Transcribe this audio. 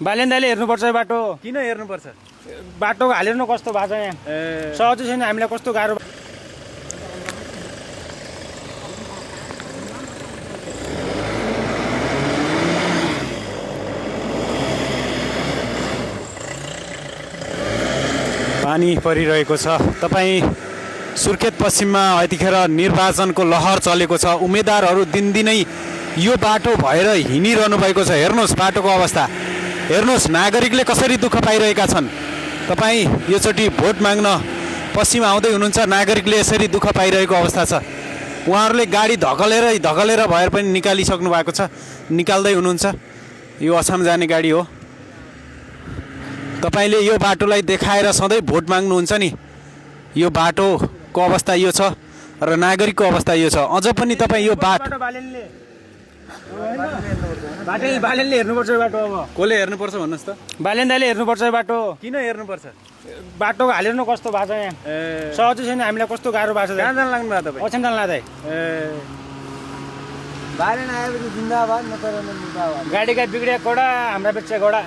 बालेन दाइले हेर्नुपर्छ यो बाटो। किन हेर्नुपर्छ? बाटो हालेर न कस्तो भएको छ यहाँ। सहजै छैन, हामीलाई कस्तो गाह्रो। पानी परिरहेको छ। तपाईँ सुर्खेत पश्चिममा यतिखेर निर्वाचनको लहर चलेको छ। उम्मेदवारहरू दिनदिनै यो बाटो भएर हिँडिरहनु भएको छ। हेर्नुहोस् बाटोको अवस्था, हेर्नुहोस् नागरिकले कसरी दुःख पाइरहेका छन्। तपाईँ योचोटि भोट माग्न पश्चिम आउँदै हुनुहुन्छ, नागरिकले यसरी दुःख पाइरहेको अवस्था छ। उहाँहरूले गाडी धकलेर भएर पनि निकालिसक्नु भएको छ, निकाल्दै हुनुहुन्छ। यो असम जाने गाडी हो। तपाईँले यो बाटोलाई देखाएर सधैँ भोट माग्नुहुन्छ नि। यो बाटोको अवस्था यो छ र नागरिकको अवस्था यो छ। अझ पनि तपाईँ यो बालेनले हेर्नुपर्छ यो बाटो। अब कसले हेर्नुपर्छ भन्नुहोस् त? बालेन दाइले हेर्नुपर्छ यो बाटो। किन हेर्नुपर्छ? बाटो हालेर न कस्तो भएको छ यहाँ। सहजै छैन, हामीलाई कस्तो गाह्रो भएको छ। कहाँ जान लाग्नु भयो तपाईँ? ओछ्यान जान लाग्दै। बालेन आएपछि जिन्दाबाद, नत्र जिन्दाबाद। गाडीका बिग्रिया घोडा, हाम्रा बेच्चा घोडा।